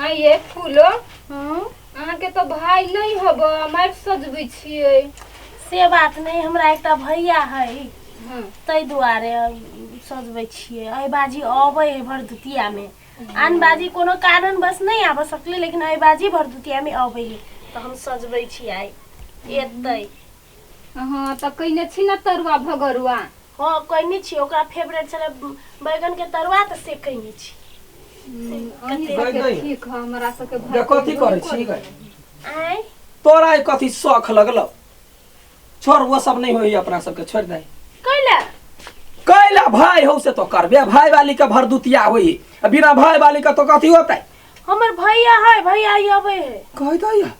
आइए फूलो। हँ। अहाँके तऽ भाय नहि हब, मारि सजबै छियै। से बात नहि, हमरा एकटा भैया है। हँ। ताहि दुआरे सजबै छियै। एहि बाजी अबै है भरदुतियामे, आन बाजी कोनो कारणवश नहि आबऽ सकलै, लेकिन एहि बाजी भरदुतियामे अबै है तऽ हम सजबै छी। आइ एतै। हँ, तऽ कयने छी ने तरुआ भगरुआ? हँ, कहने छी। ओकरा फेवरेट छलै बैगन के तरुआ, तऽ से कहने छी। अहीं कते सबके गै, गै। ठीक है, हमरा सबके गे, भाय कथी करै छी गै? आँय? तोरा ई कथी शौख लगलो? छोड़, वो सब नहीं होई अपना सबके, छोड़ दे। कैला? कैला भाई हो से तो करबे, भाई वाली के भरदुतिया होई, आ बिना भाई वाली के तो कथी होतै? हमर भैया है, भैया ई अबै है। कह दैया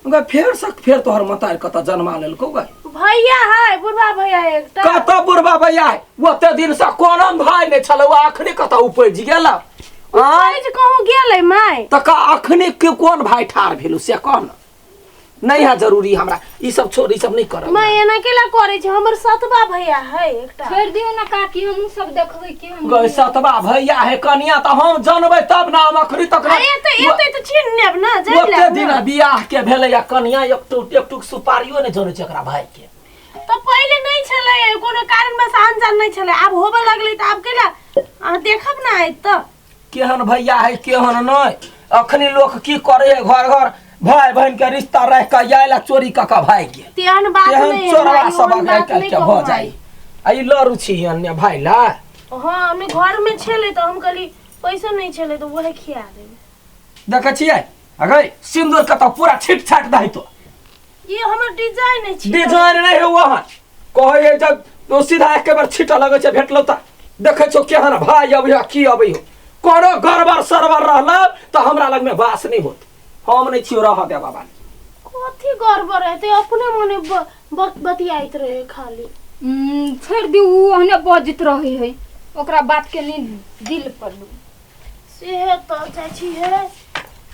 गै, फेर से फेर तोहर मतार कतऽ जन्मा लेलकौ गै? भैया है, बुढ़वा भैया है एकटा। कतऽ बुढ़बा भैया है? ओते दिन से कोनो भाई नहि छलै, ओ अखनी कतऽ उपजि गेल? आँय? उपजि कहूँ गेलै माय? तऽ का अखनी के कोन भाई ठाढ़ भेलौ से कह न। नहीं है जरूरी हमरा ई सब, छोड़, ई सब नहीं करब। माय, एना केला करै छै? हमर सतबा भैया है एकटा। छोड़ि दियौ ने काकी, हमहूँ सब देखबै कि हम गै सतबा भैया है कनिया, तऽ हम जानबै तब ना। हम अखनी तक अरे एते एते तऽ चिन्ह लेब ना, जानि ओते लेब दिन ना। बियाह के भेलै आ कनिया एक टूक एक टूक सुपारियो नहि जनै छै एकरा भाई के। तऽ पहिले नहि छलै, कोनो कारणवश अनजान नहि छलै। आब होबऽ लगलै तऽ आब केला अहाँ देखब ना आइ तऽ। केहन भैया है केहन नहि, अखनी लोक की करे है, घर घर भाई बहन के रिश्ता रख के आयल आ चोरी कऽ के भागि गेल। तेहन बात तेहन नहि है चोरवा माय, सब ओहन आइ बात काल्हि नहि के कहू भऽ माय। जाइ आ ई लड़ू छी अन्य भाई ला। हँ, हमे घर में छलै तऽ हम कहली पैसा नहि छलै तऽ वएह खिया देबै। देखै छियै अगै सिन्दूर के तऽ पूरा छिट छाट दही तो। ई हमर डिजाइन अछि। डिजाइन नहि है वहाँ कहै है, जब ओ सीधा एके बेर छिटऽ लगै छै। भेटलौ तऽ देखै छौ केहन भाय अबै हो की अबै हो। कोनो गड़बड़ सड़बड़ रहल तऽ हमरा लगमे बास नहि होत, हम नहि छियौ रहऽ देबा बाली। कथी गड़बड़ हेतै? अपने मने बतियाइत रहे खाली। छोड़ि दियौ, ओ ओहने बजैत रहै है, ओकरा बात के नहि दिल पर लू। सेहे तऽ जाइ छी हे,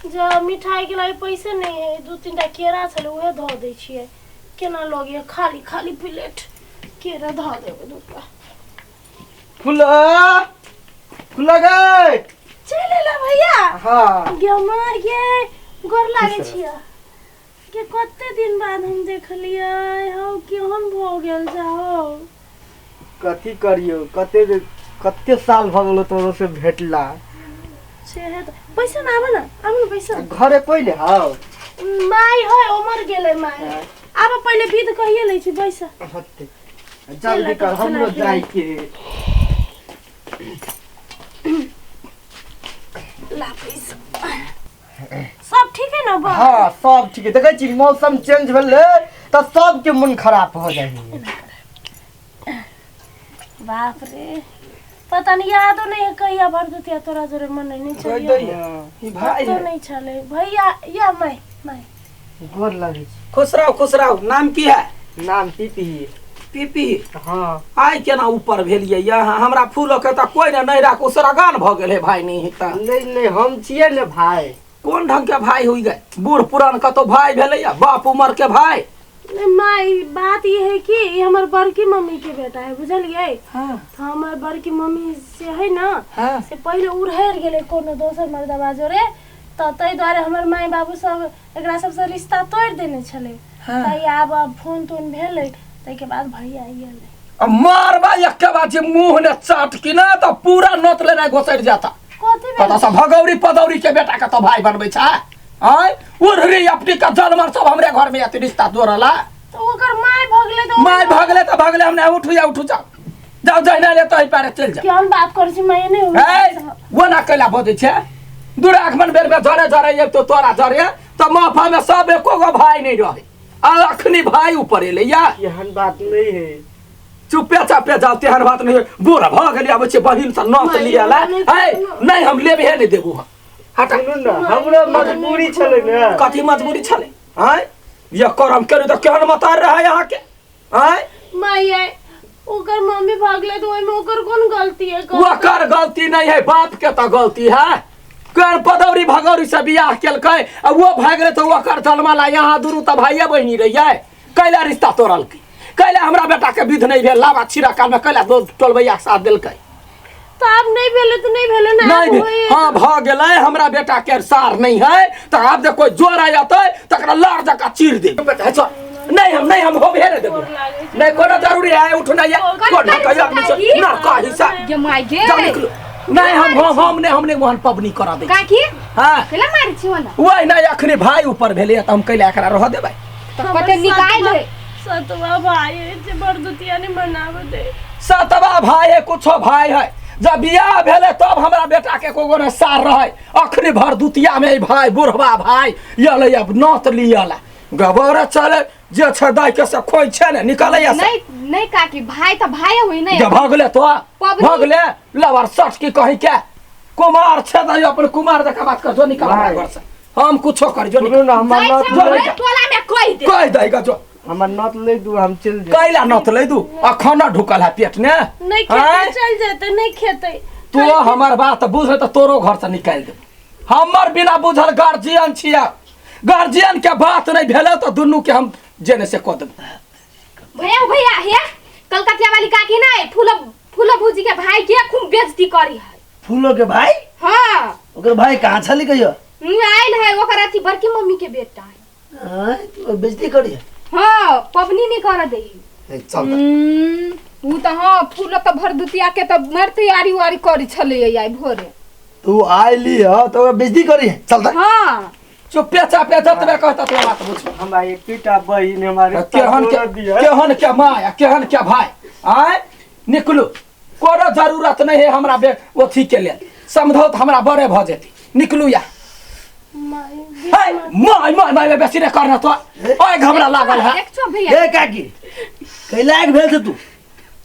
जे मिठाइके लागि पैसे नहि है, दू तीन टा केरा छलै उहे धऽ दै छियै। केना लगैए खाली खाली प्लेट? केरा धऽ देबै दूटा। फुला फुला गै। चलि एला भैया? हाँ। गे मार गे, गोर लागै छियै के। कते दिन बाद हम देखलियै हौ, केहन भऽ गेल जाओ। कथी करियौ, कते कते साल भऽ गेलो तोरो से भेटला। से है तऽ पैसा ने, आबऽ ने, आबऽ ने पैसा। घरे कोइ ने हौ? माय है, उमर गेलै माय। आब पहिले विध कहिए लै छी, बैसा। होते जल्दी कर, हमरो जाय के। ला पैसा। सब ठीक है ना बा? हाँ, सब ठीक है। देखै छी मौसम चेंज भेलै तऽ सबके मन खराब हो जाइ है। बाप रे, पता नहीं यादो नहीं है कहिया भरदुतिया तोरा जोरे मन नहीं कहि छलियै। दैया ई भाई पतो है। नहीं छलै भैया या माय माय। गोर लगै छी। खुश रहो, खुश रहो। नाम की है? नाम पीपी। पीपी? हाँ। आइ केना ऊपर भेलियै यहाँ? हमरा फूल के तऽ कोइ ने नहि राख, उसरगान भऽ गेल है भाय नहीं तऽ। नहीं नहीं, हम छियै ने भाई। कोन ढंग के भाई हुई गए? बूढ़ पुरान कतौ भाई भेलै या बाप उमर के भाई? नहीं माय, बात ये है कि ई हमर बड़की मम्मी के बेटा है, बुझलियै? हाँ। तऽ हमर बड़की मम्मी से है ना, हाँ, से पहिले उड़हरि गेलै कोनो दोसर मर्दबा जोरे, तऽ ताहि दुआरे हमर माय बाबू सब एकरा सबसँ रिश्ता तोड़ि देने छलै। हाँ। तऽ आब आब फोन तोन भेलै, ताहिके बाद भैया गेलै। आ मारबा एके बार जे मुंह ने चाट की ना तऽ पूरा नोत लेनाइ घोसरि जाता। कथी भेल? कतऽ से भगौरी पदौरी के बेटा के तो भाई बनबै छै? आय उड़री अपनी के जनमर सब हमरे घर में एते रिश्ता जोड़ला। तऽ ओकर माय भगलै तऽ? माय भगले तऽ भगले, हमने उठू या उठू, जाओ जाओ, जहिना ले तही पारे चलि जाओ। केहन बात करै छी माय, नहि होइ। ए वो ना कैला बजै छै? दुरागमन बेर में जरे जरे आबि तो तोरा जरे तऽ महफा में सब एको गो भाई नहीं रहे, आ अखनी भाई ऊपर एलै या। एहन बात नहीं है। चुपे चापे जाओ। तेहन बात नहीं, बूढ़ भऽ गेली, आबै छै बहिन से नौत लिअ ला। ए नहीं, हम लेबे नहीं देबू हम, हटा। सुनू ने, हमरो मजबूरी छलै ने। कथी मजबूरी छलै? आँय, ये करम केलू तऽ केहन मतार रहै अहाँके? आँय? माय, ओकर मम्मी भागले तऽ ओहिमे ओकर कोन गलती है? ओकर गलती नहीं है, बाप के तो गलती है। कर पदौरी भगौरी से बियाह केलकै आ वो भागि तऽ ओकर जन्मला यहाँ दुनू तऽ भाइये बहिनी रहियै। कैला रिश्ता तोड़लकै? कैला हमरा बेटा के विध नहीं भेल? लाबा छिड़ा काल में कैला दो टोलबैया के साथ देलकै? तऽ आब नहि भेलै तऽ नहि भेलै ने नहीं आब भेल। होइए हाँ भ गेलै हमरा बेटा के सार नहीं है तऽ आब जे कोई जोर आ जेतै तकरा लार जकाँ चीर दे चल नहीं हम नहीं हम होबे नहीं देबै लागै छै। नहीं कोनो जरूरी है उठना या कथी कोन करै कहिया छी ना कही सा गे माय गे जा निकलू नहीं हम नहीं हम नहीं वहन पबनी करा दै छी। काकी हाँ कैला मारै छी ओना वही नहीं अखनी भाई ऊपर भेलै तऽ हम कैला एकरा रह देबै तऽ कते निकालि है सतवा भाई है जे भरदुतिया नहि मनाबऽ दे सतवा भाई है कुछो भाई है जब बियाह भेलै तब हमरा बेटा के एको ने सार रहै अखनी भरदुतिया में ई भाई बुढ़वा भाई यलै अब नत लियला गबौरा चले जे छै दाइ के से खोइ छै ने निकलै से नहीं नहीं काकी भाई तऽ भाई हुई नहीं जे भऽ गेलै तो पबनी। भऽ गेलै लवर सट की कहीं के कुमार छै तऽ अपन कुमार जकाँ बात कर जो निकल हमरा भाई। घर से हम कुछो कर जो सुनू निकल ने हमर जाइ नत छै जो हम निकल। टोला में कहि दे कहि दै जो हमर नत ले दू हम चलि जायब कैला नत लै दू अखन ढुकल है पेट ने नहि खेतै आँय? चलि जेतै नहि खेतै तू हमर बात बुझ तऽ तोरो घर से निकालि देब हमर बिना बुझल गार्जियन छियै गार्जियन के बात नहीं भेलै तऽ दुनू के हम जेने से कऽ देब भैया भैया हे कलकतिया वाली काकी नहीं फूल फूल भूजी के भाई के खूब बेइज्जती करी है फूलो के भाई हाँ ओकर भाई कहाँ छली कहियो आयल है ओकर अथी बड़की मम्मी के बेटा है आँय, तू बेइज्जती करी हाँ पबनी नहीं कर दे ए, चल तऽ। उ तऽ हाँ फूल तऽ भरदुतिया के तऽ मर तैयारी उआरी करी छलै आइ भोरे तू आइली ह तो ओकरा बेइज्जती करी चल तऽ। हाँ चुपे चापे जतबे कहता ततबे बात बुझ हमरा एकटा बहिन हमारे केहन के केहन के माय आ केहन के भाई आय निकलू कोनो जरूरत नहीं है हमरा बे अथी के लेल समझौत हमरा बड़े भऽ जेतै निकलू या माय है my my my बेसी नहीं करना तो ओए घबरा लागल है देख छो भैया ए काकी कैलाक भेल छै तू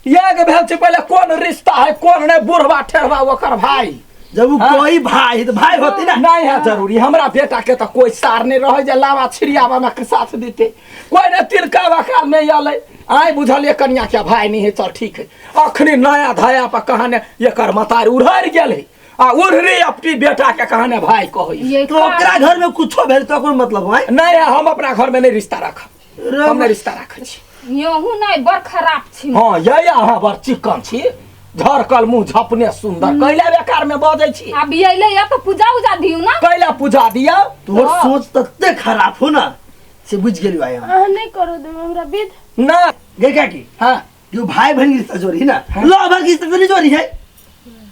ये के भेल छै पहिले कोन रिश्ता है कोन नहीं बुढ़वा ठेरवा ओकर भाई जब उ हाँ। कोई भाई तो भाई होती ना नहीं है जरूरी हमरा बेटा के तो कोई सार नहीं रहे जे लावा छिड़ियावा में के साथ देते कोई ने तिलकावा काल में आले आय बुझलिए कनिया के भाई नहीं है चल ठीक है अखनी नया धाया पर कहाने एकर मतार उड़हर गेल है आ उड़हरी अपनी बेटा के कहाने भाई कहै ये तो ओकरा घर में कुछो भेल तो ओकर मतलब है नहीं है हम अपना घर में नहीं रिश्ता रखब हम नहीं रिश्ता रखै छी यहू नहीं बड़ खराब छी हाँ ये अहाँ बड़ चिकन छी झरकल मुँह झपने सुंदर कैला बेकार में बजै छी अब अइले या तऽ पूजा उजा दियौ ना कैला पूजा दियौ तोहर सोच तते खराब हो ना से बुझ गेलियो आइ हम अहाँ नहि करो देबै हमरा विध ना गे काकी हाँ यो भाई बहन के रिश्ता जोड़ी ना लो भाई के रिश्ता तो नहीं जोड़ी है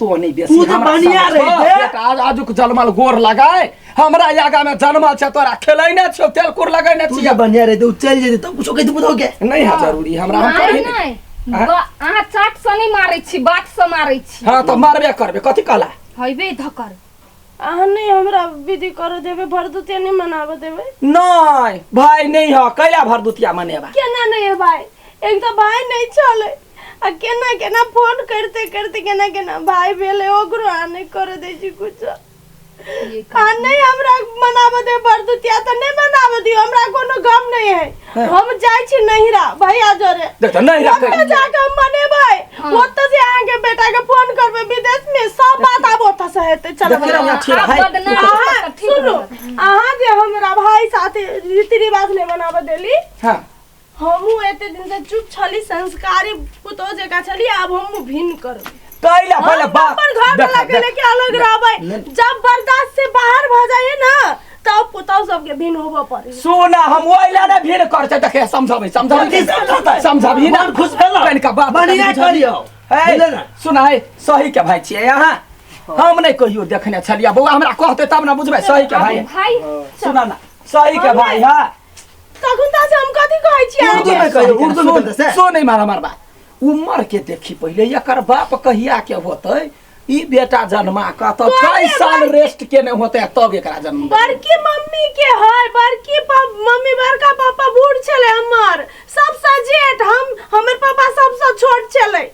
तो नहीं बेसी तू तो हमरा बढ़िया समझ, रही थे। बेटा आज आजुक जन्मल गोर लगाए हमरा आगा में जन्मल छै तोरा खेलै ने छौ तेल कुर लगै ने तू छियै जे बढ़िया रहे तो चल जेते तब कुछो कहते बुझो के नहीं है जरूरी हमरा हम नहीं कही नहीं नहीं अहाँ चाट से नहीं मारै छी बात से मारै छी हाँ तो मारबे करबे कथी कहला हैबे धकर अहाँ नहि हमरा विधि करऽ देबै भरदुतिया नहि मनाबऽ देबै नहीं भाई नहीं है कैला भरदुतिया मनेबा केना नहि है भाई एक तऽ भाई नहि छलै आ केना केना फोन करते करते केना केना भाई भेलै ओकरो अहाँ नहि करऽ दै छी कुछो ये आ नहि हमरा मनाबऽ दे भरदुतिया तऽ नहि मनाबऽ दियौ हमरा कोनो गम नहि है हम जाइ छी नैहरा भैया जरे देख तऽ नहीं ओतऽ रखै जाके हम मनेबै हाँ। ओतऽ से अहाँके बेटा के फोन करबै विदेश में सब बात आब ओतऽ से हेतै चलो देखियौ ना, आब ठीक है। बदनाम अहाँ तऽ ठीक सुनू रहत। अहाँ जे हमरा भाई साथे रीति रिवाज नहि मनाबऽ देली हाँ हमहूँ एते दिन से चुप छली संस्कारी पुतोह जकाँ छली आब हमहूँ भिन्न करबै कैला पहिले हम बात अपन घर वाला के लेके अलग रहबै जब बर्दाश्त से बाहर भऽ जाइए ना तब पुतोह सबके भिन्न होबऽ पड़े सुना हम ओहि ला भीड़ कर छै देखे समझबै समझबै कथी समझतै? समझबही ना मन खुश भेलौ? कनिका बात बढ़िया कनि बुझबही। करियौ। है बुझले ना? सुना है सही के भाई छियै अहाँ हम नहि कहियो देखने छलियै बौआ हमरा कहते तब ना बुझबै सही के भाई भाई सुना ना सही के भाई है तखन तऽ से हम कथी कहै छी उर्दू अहाँके में कहियौ उर्दू में कहते से सो नहीं मार हमार बात उमर के देखी पहिले एकर बाप कहिया के होतै ई बेटा जन्मा के तब कई साल रेस्ट के नहीं होतै तब एकरा जन्म देबै। बड़की मम्मी के है बड़की मम्मी बड़का पापा बूढ़ छलै हमर सबसँ जेठ हम हमर पापा सबसँ छोट छलै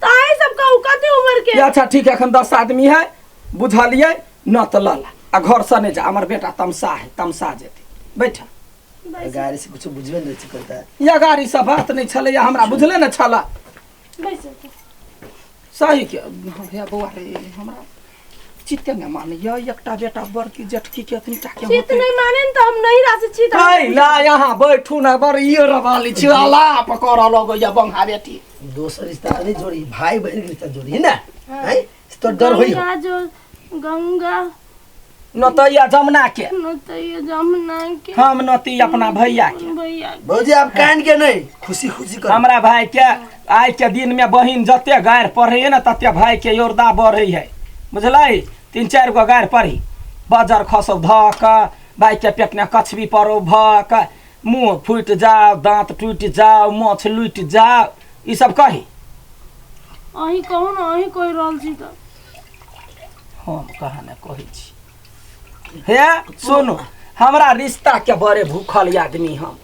तऽ अहीं सब कहू कते उम्र के ये अच्छा ठीक है एखन 10 आदमी है बुझलियै न तऽ लऽ ला आ घर से नहीं जा हमर बेटा तमसा है तमसा जेतै बैठ गाड़ी से कुछ बुझबे नहीं छै करता या गाड़ी से बात नहीं छलै या हमरा बुझले ने छला बैस सही के हे बौआ रे हमरा चित्ते नहि मानैया एकटा बेटा बड़की जेठकी के एतनी टा के चित होतै। नहीं माने न तऽ हम नहीं रासे चित कैला यहाँ बैठू ने बड़ ये रवाली छी अलाप करऽ लगैया बंघा बेटी दोसर रिश्ता नहीं जोड़ी भाई बहन के रिश्ता जोड़ी है ना हैं? तो डर होई गंगा जो गंगा नतैया जमुना के नतैया जमुना के हम नती अपना भैया के भैया के। भौजी आप कान के नहीं खुशी खुशी कर हमरा भाई के आइ के दिन में बहिन जते गारि पढ़े ने तते भाई के योरदा बढ़े है बुझलै तीन चारि गो गारि पढ़ी बजर खसौ धऽ कऽ भाई के पेट में कछबी पड़ौ भऽ कऽ मुँह फूटि जाओ दाँत टूटि जाओ माछ लुटि जाओ ई सब कही अहीं कहू ने अहीं कहि रहल छी तऽ हम कहाँ ने कहै छी हे सुनू हमरा रिश्ता के बड़े भूखल आदमी हम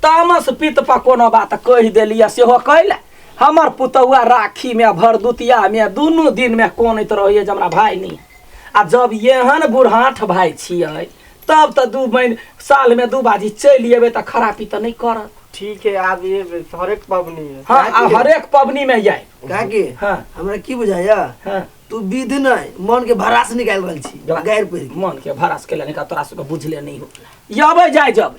तामस पित्त पर कोनो बात कहि देलियै सेहो कैला हमर पुतौआ राखीमे भरदुतियामे दुनू दिनमे कनैत रहैए जे हमरा भाय नहि आ जब एहन बुढ़ाठ भाय छियै तब तऽ दू महीन सालमे दू बाजी चलि एबै तऽ खरापी तऽ नहि करत ठीक है आब ये हरेक पबनी है हँ आ हरेक पबनीमे जाय काकी हँ हमरा की बुझाइया हँ तू विध नहीं मन के भरास निकाल रहल छी गारि पढ़ि के। मन के भरास के लेने का तोरा सबके बुझले नहीं हो अबै जाय जब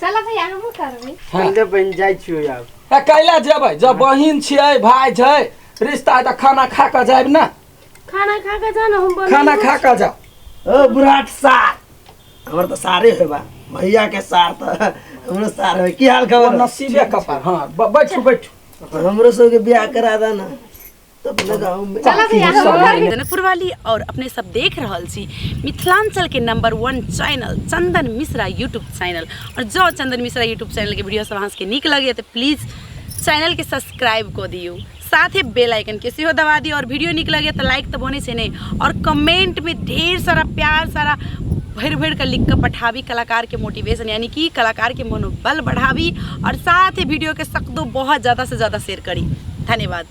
चलो भैया हमहूँ करबै हँ। पहिले बनि जाइ छियो आब ए, कैला जेबै जब बहिन छियै भाय छै रिश्ता है तऽ खाना खा कऽ जायब ने खाना खा के जा ना हम बनेबो खाना खा कऽ जाउ ओ बुढ़ाट सार हमर तऽ सारे होबा भैया के सार तऽ हमरो सार होय की हाल खबर नसीबे कपार हँ बैठू बैठू हमरो सबके बियाह करा दा ना तो अपने गाँव में चलो भैया हम करबै जनकपुर वाली और अपने सब देख रहल छी मिथिलांचल के number 1 channel Chandan Mishra YouTube channel. और जो चंदन मिश्रा यूट्यूब चैनल के वीडियो सब अहाँ सबके नीक लगे तो प्लीज चैनल के सब्सक्राइब कऽ दियौ, साथे बेल आइकन के सेहो दबा दियौ। और वीडियो नीक लगे तो लाइक तो बनै छै नहि, और कमेंट में ढेर सारा प्यार सारा भरि भरि कऽ लिख कऽ पठाबी, कलाकार के मोटिवेशन यानी कि कलाकार के मनोबल बढ़ाबी। और साथ ही वीडियो के सकदो बहुत ज़्यादा से ज़्यादा शेयर करी। धन्यवाद।